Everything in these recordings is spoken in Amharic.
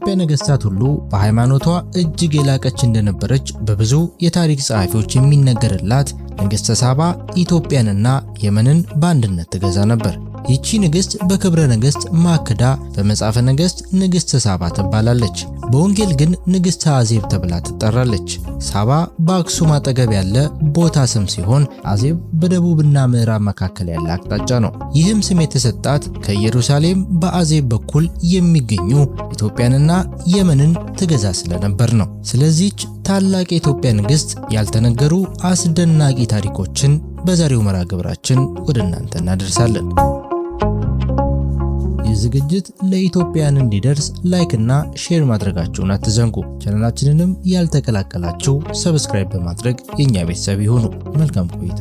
ከኢትዮጵያ ነገስታት ሁሉ በሃይማኖቷ እጅግ የላቀች እንደነበረች በብዙ የታሪክ ጸሐፊዎች የሚነገርላት ንግሥተ ሳባ ኢትዮጵያንና የመንን በአንድነት ትገዛ ነበር። ይቺ ንግሥት በክብረ ነገሥት ማክዳ፣ በመጽሐፈ ነገሥት ንግሥተ ሳባ ትባላለች። በወንጌል ግን ንግሥተ አዜብ ተብላ ትጠራለች። ሳባ በአክሱም አጠገብ ያለ ቦታ ስም ሲሆን አዜብ በደቡብና ምዕራብ መካከል ያለ አቅጣጫ ነው። ይህም ስም የተሰጣት ከኢየሩሳሌም በአዜብ በኩል የሚገኙ ኢትዮጵያንና የመንን ትገዛ ስለነበር ነው። ስለዚህች ታላቅ የኢትዮጵያ ንግሥት ያልተነገሩ አስደናቂ ታሪኮችን በዛሬው መርሃ ግብራችን ወደ እናንተ እናደርሳለን። ይህ ዝግጅት ለኢትዮጵያን እንዲደርስ like እና share ማድረጋችሁን አትዘንጉ። ቻናላችንንም ያልተቀላቀላችሁ subscribe በማድረግ የኛ ቤተሰብ ይሁኑ። መልካም ቆይታ።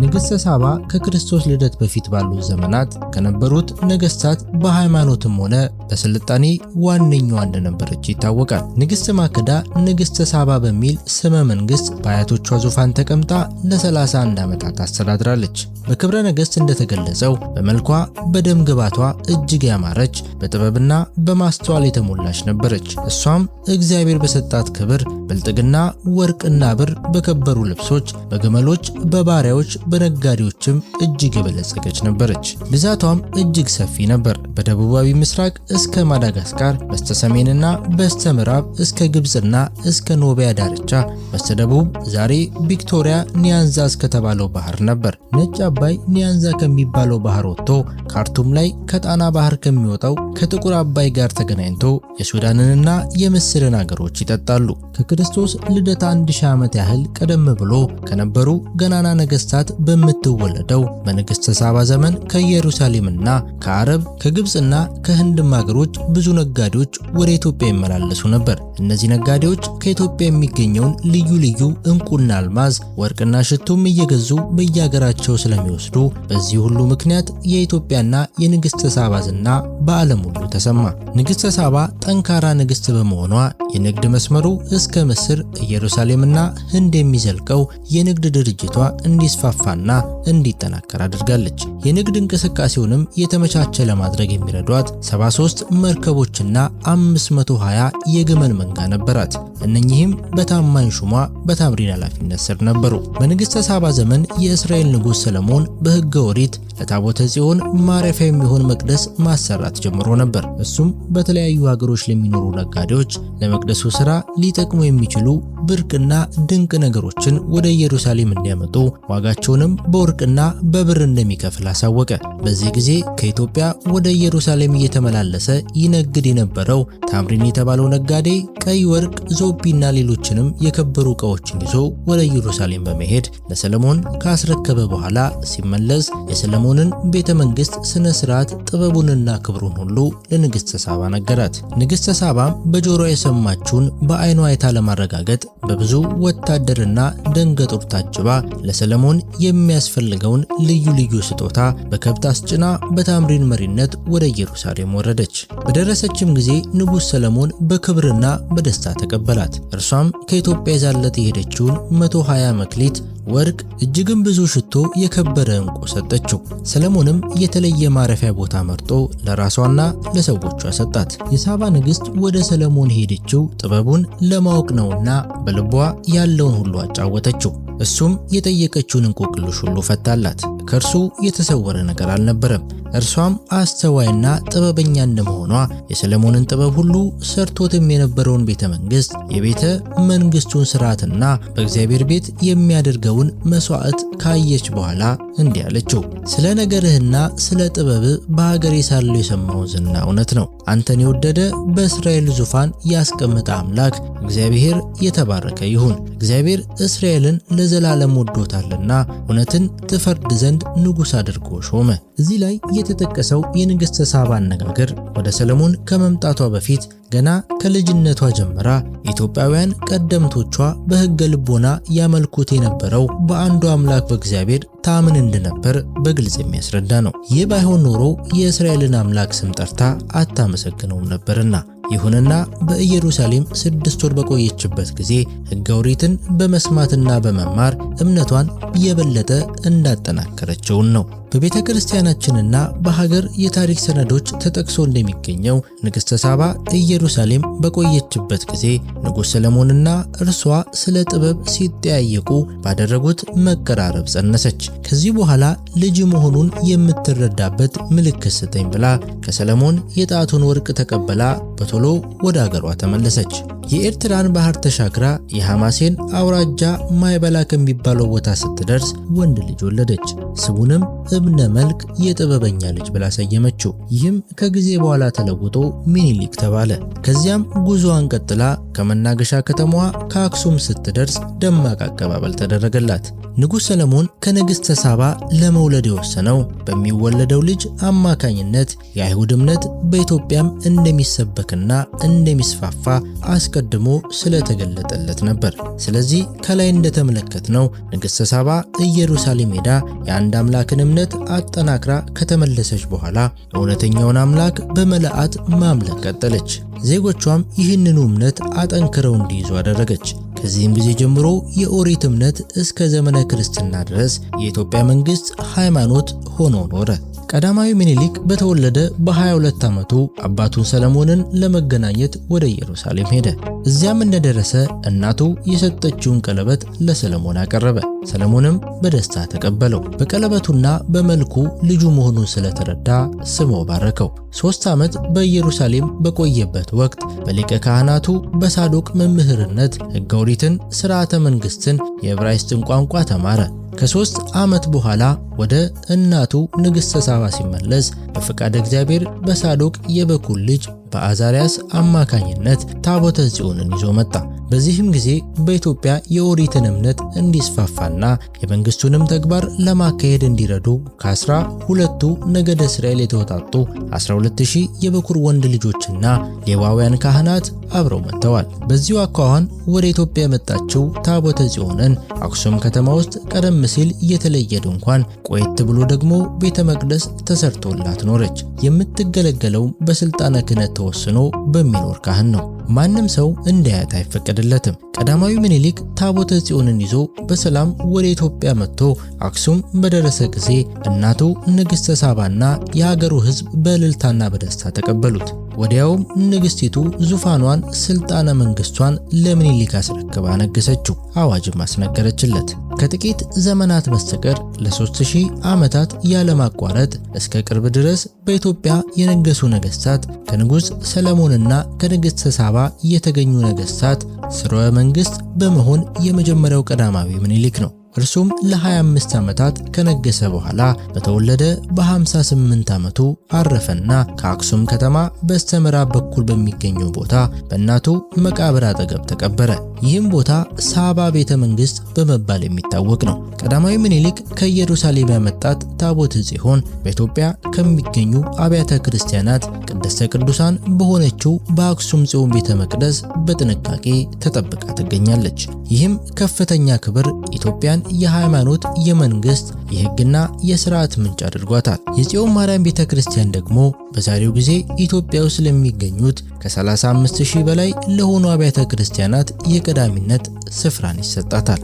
ንግሥተ ሳባ ከክርስቶስ ልደት በፊት ባሉት ዘመናት ከነበሩት ነገስታት በሃይማኖትም ሆነ በስልጣኔ ዋነኛዋ እንደነበረች ይታወቃል። ንግሥት ማክዳ ንግሥተ ሳባ በሚል ስመ መንግስት በአያቶቿ ዙፋን ተቀምጣ ለ31 ዓመታት አስተዳድራለች። በክብረ ነገሥት እንደተገለጸው በመልኳ በደም ግባቷ እጅግ ያማረች፣ በጥበብና በማስተዋል የተሞላች ነበረች። እሷም እግዚአብሔር በሰጣት ክብር፣ ብልጥግና፣ ወርቅና ብር፣ በከበሩ ልብሶች፣ በግመሎች፣ በባሪያዎች፣ በነጋዴዎችም እጅግ የበለጸገች ነበረች። ግዛቷም እጅግ ሰፊ ነበር። በደቡባዊ ምስራቅ እስከ ማዳጋስካር፣ በስተሰሜንና በስተምዕራብ እስከ ግብፅና እስከ ኖቢያ ዳርቻ፣ በስተደቡብ ዛሬ ቪክቶሪያ ኒያንዛ እስከተባለው ባህር ነበር። ነጭ አባይ ኒያንዛ ከሚባለው ባህር ወጥቶ ካርቱም ላይ ከጣና ባህር ከሚወጣው ከጥቁር አባይ ጋር ተገናኝቶ የሱዳንንና የምስርን አገሮች ይጠጣሉ። ከክርስቶስ ልደት 1000 ዓመት ያህል ቀደም ብሎ ከነበሩ ገናና ነገስታት በምትወለደው በንግሥተ ሳባ ዘመን ከኢየሩሳሌምና ከአረብ፣ ከግብፅና ከህንድም አገሮች ብዙ ነጋዴዎች ወደ ኢትዮጵያ ይመላለሱ ነበር። እነዚህ ነጋዴዎች ከኢትዮጵያ የሚገኘውን ልዩ ልዩ ዕንቁና አልማዝ፣ ወርቅና ሽቱም እየገዙ በየሀገራቸው ስለሚወስዱ በዚህ ሁሉ ምክንያት የኢትዮጵያና የንግሥተ ሳባ ዝና በዓለም ሁሉ ተሰማ። ንግሥተ ሳባ ጠንካራ ንግሥት በመሆኗ የንግድ መስመሩ እስከ ምስር፣ ኢየሩሳሌምና ህንድ የሚዘልቀው የንግድ ድርጅቷ እንዲስፋፋና እንዲጠናከር አድርጋለች። የንግድ እንቅስቃሴውንም የተመቻቸ ለማድረግ የሚረዷት 73 መርከቦችና 520 የግመል መንጋ ነበራት። እነኚህም በታማኝ ሹሟ በታምሪን ኃላፊነት ስር ነበሩ። በንግሥተ ሳባ ዘመን የእስራኤል ንጉሥ ሰለሞን በሕገ ኦሪት ለታቦተ ጽዮን ማረፊያ የሚሆን መቅደስ ማሰራት ጀምሮ ነበር። እሱም በተለያዩ ሀገሮች ለሚኖሩ ነጋዴዎች ለመቅደሱ ስራ ሊጠቅሙ የሚችሉ ብርቅና ድንቅ ነገሮችን ወደ ኢየሩሳሌም እንዲያመጡ ዋጋቸውንም በወርቅና በብር እንደሚከፍል አሳወቀ። በዚህ ጊዜ ከኢትዮጵያ ወደ ኢየሩሳሌም እየተመላለሰ ይነግድ የነበረው ታምሪን የተባለው ነጋዴ ቀይ ወርቅ፣ ዞቢና ሌሎችንም የከበሩ ዕቃዎችን ይዞ ወደ ኢየሩሳሌም በመሄድ ለሰለሞን ካስረከበ በኋላ ሲመለስ የሰለሞንን ቤተ መንግስት ስነ ስርዓት፣ ጥበቡንና ክብሩን ሁሉ ለንግሥተ ሳባ ነገራት። ንግሥተ ሳባም በጆሮ የሰማችውን በአይኗ አይታ ለማረጋገጥ በብዙ ወታደርና ደንገጡር ታጅባ ለሰለሞን የሚያስፈልገውን ልዩ ልዩ ስጦታ በከብት አስጭና በታምሪን መሪነት ወደ ኢየሩሳሌም ወረደች። በደረሰችም ጊዜ ንጉሥ ሰለሞን በክብርና በደስታ ተቀበላት። እርሷም ከኢትዮጵያ ይዛለት የሄደችውን 120 መክሊት ወርቅ፣ እጅግም ብዙ ሽቶ፣ የከበረ ዕንቁ ሰጠችው። ሰለሞንም የተለየ ማረፊያ ቦታ መርጦ ለራሷና ለሰዎቿ ሰጣት። የሳባ ንግሥት ወደ ሰለሞን ሄደችው ጥበቡን ለማወቅ ነውና በልቧ ያለውን ሁሉ አጫወተችው። እሱም የጠየቀችውን እንቆቅልሽ ሁሉ ፈታላት። ከእርሱ የተሰወረ ነገር አልነበረም። እርሷም አስተዋይና ጥበበኛ እንደመሆኗ የሰለሞንን ጥበብ ሁሉ፣ ሰርቶትም የነበረውን ቤተ መንግስት፣ የቤተ መንግስቱን ስርዓትና በእግዚአብሔር ቤት የሚያደርገውን መስዋዕት ካየች በኋላ እንዲህ አለችው፦ ስለ ነገርህና ስለ ጥበብ በሀገሬ ሳለሁ የሰማው ዝና እውነት ነው። አንተን የወደደ፣ በእስራኤል ዙፋን ያስቀመጠ አምላክ እግዚአብሔር የተባረከ ይሁን። እግዚአብሔር እስራኤልን ለዘላለም ወዶታልና እውነትን ትፈርድ ዘንድ ንጉሥ አድርጎ ሾመ። እዚህ ላይ የተጠቀሰው የንግሥተ ሳባ አነጋገር ወደ ሰለሞን ከመምጣቷ በፊት ገና ከልጅነቷ ጀምራ ኢትዮጵያውያን ቀደምቶቿ በሕገ ልቦና ያመልኩት የነበረው በአንዱ አምላክ በእግዚአብሔር ታምን እንደነበር በግልጽ የሚያስረዳ ነው። ይህ ባይሆን ኖሮ የእስራኤልን አምላክ ስም ጠርታ አታመሰግነውም ነበርና። ይሁንና በኢየሩሳሌም 6 ወር በቆየችበት ጊዜ ሕገ ኦሪትን በመስማትና በመማር እምነቷን የበለጠ እንዳጠናከረችው ነው። በቤተ ክርስቲያናችንና በሀገር የታሪክ ሰነዶች ተጠቅሶ እንደሚገኘው ንግሥተ ሳባ ኢየሩሳሌም በቆየችበት ጊዜ ንጉሥ ሰለሞንና እርሷ ስለ ጥበብ ሲጠያየቁ ባደረጉት መቀራረብ ጸነሰች። ከዚህ በኋላ ልጅ መሆኑን የምትረዳበት ምልክት ስጠኝ ብላ ከሰለሞን የጣቱን ወርቅ ተቀበላ በቶሎ ወደ አገሯ ተመለሰች። የኤርትራን ባህር ተሻግራ የሐማሴን አውራጃ ማይበላ ከሚባለው ቦታ ስትደርስ ወንድ ልጅ ወለደች። ስሙንም እብነ መልክ የጥበበኛ ልጅ ብላ ሰየመችው። ይህም ከጊዜ በኋላ ተለውጦ ሚኒሊክ ተባለ። ከዚያም ጉዞዋን ቀጥላ ከመናገሻ ከተማዋ ከአክሱም ስትደርስ ደማቅ አቀባበል ተደረገላት። ንጉሥ ሰለሞን ከንግሥተ ሳባ ለመውለድ የወሰነው በሚወለደው ልጅ አማካኝነት የአይሁድ እምነት በኢትዮጵያም እንደሚሰበክና እንደሚስፋፋ አስቀድሞ ስለተገለጠለት ነበር። ስለዚህ ከላይ እንደተመለከትነው ንግሥተ ሳባ ኢየሩሳሌም ሄዳ የአንድ አምላክን እምነት አጠናክራ ከተመለሰች በኋላ እውነተኛውን አምላክ በመላእክት ማምለክ ቀጠለች። ዜጎቿም ይህንኑ እምነት አጠንክረው እንዲይዙ አደረገች። ከዚህም ጊዜ ጀምሮ የኦሪት እምነት እስከ ዘመነ ክርስትና ድረስ የኢትዮጵያ መንግስት ሃይማኖት ሆኖ ኖረ። ቀዳማዊ ምኒልክ በተወለደ በ22 ዓመቱ አባቱን ሰለሞንን ለመገናኘት ወደ ኢየሩሳሌም ሄደ። እዚያም እንደደረሰ እናቱ የሰጠችውን ቀለበት ለሰለሞን አቀረበ። ሰለሞንም በደስታ ተቀበለው። በቀለበቱና በመልኩ ልጁ መሆኑን ስለተረዳ ስሞ ባረከው። 3 ዓመት በኢየሩሳሌም በቆየበት ወቅት በሊቀ ካህናቱ በሳዶቅ መምህርነት ሕገ ኦሪትን፣ ሥርዓተ መንግስትን፣ የዕብራይስጥን ቋንቋ ተማረ። ከ3 ዓመት በኋላ ወደ እናቱ ንግሥተ ሳባ ሲመለስ በፈቃደ እግዚአብሔር በሳዶቅ የበኩር ልጅ በአዛርያስ አማካኝነት ታቦተ ጽዮንን ይዞ መጣ። በዚህም ጊዜ በኢትዮጵያ የኦሪትን እምነት እንዲስፋፋና የመንግስቱንም ተግባር ለማካሄድ እንዲረዱ ከ12ቱ ነገደ እስራኤል የተወጣጡ 12000 የበኩር ወንድ ልጆችና ሌዋውያን ካህናት አብረው መጥተዋል። በዚሁ አኳኋን ወደ ኢትዮጵያ የመጣችው ታቦተ ጽዮንን አክሱም ከተማ ውስጥ ቀደም ሲል የተለየ ድንኳን፣ ቆየት ብሎ ደግሞ ቤተ መቅደስ ተሰርቶላት ኖረች። የምትገለገለው በስልጣነ ክህነት ተወስኖ በሚኖር ካህን ነው። ማንም ሰው እንዲያያት አይፈቀድለትም። ቀዳማዊ ምኒልክ ታቦተ ጽዮንን ይዞ በሰላም ወደ ኢትዮጵያ መጥቶ አክሱም በደረሰ ጊዜ እናቱ ንግሥተ ሳባና የሀገሩ ሕዝብ በእልልታና በደስታ ተቀበሉት። ወዲያውም ንግሥቲቱ ዙፋኗን፣ ስልጣነ መንግስቷን ለምኒልክ አስረክባ ነገሰችው። አዋጅም አስነገረችለት። ከጥቂት ዘመናት በስተቀር ለ3000 ዓመታት ያለማቋረጥ እስከ ቅርብ ድረስ በኢትዮጵያ የነገሱ ነገስታት ከንጉሥ ሰለሞንና ከንግሥተ ሳባ የተገኙ ነገስታት ስርወ መንግስት በመሆን የመጀመሪያው ቀዳማዊ ምኒልክ ነው። እርሱም ለ25 ዓመታት ከነገሰ በኋላ በተወለደ በ58 ዓመቱ አረፈና ከአክሱም ከተማ በስተምዕራብ በኩል በሚገኘው ቦታ በእናቱ መቃብር አጠገብ ተቀበረ። ይህም ቦታ ሳባ ቤተ መንግስት በመባል የሚታወቅ ነው። ቀዳማዊ ምኒልክ ከኢየሩሳሌም ያመጣት ታቦተ ጽዮን በኢትዮጵያ ከሚገኙ አብያተ ክርስቲያናት ቅድስተ ቅዱሳን በሆነችው በአክሱም ጽዮን ቤተ መቅደስ በጥንቃቄ ተጠብቃ ትገኛለች። ይህም ከፍተኛ ክብር ኢትዮጵያን የሃይማኖት፣ የመንግስት፣ የህግና የስርዓት ምንጭ አድርጓታል። የጽዮን ማርያም ቤተክርስቲያን ደግሞ በዛሬው ጊዜ ኢትዮጵያ ውስጥ ለሚገኙት ከ35000 በላይ ለሆኑ አብያተ ክርስቲያናት የቀዳሚነት ስፍራን ይሰጣታል።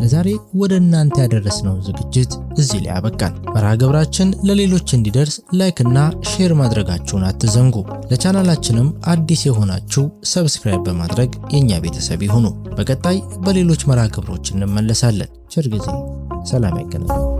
ለዛሬ ወደ እናንተ ያደረስነው ዝግጅት እዚህ ላይ አበቃን። መርሃ ግብራችን ለሌሎች እንዲደርስ like እና share ማድረጋችሁን አትዘንጉ። ለቻናላችንም አዲስ የሆናችሁ subscribe በማድረግ የኛ ቤተሰብ ይሁኑ። በቀጣይ በሌሎች መርሃ ግብሮች እንመለሳለን። ቸር ጊዜ። ሰላም ያገናኘን።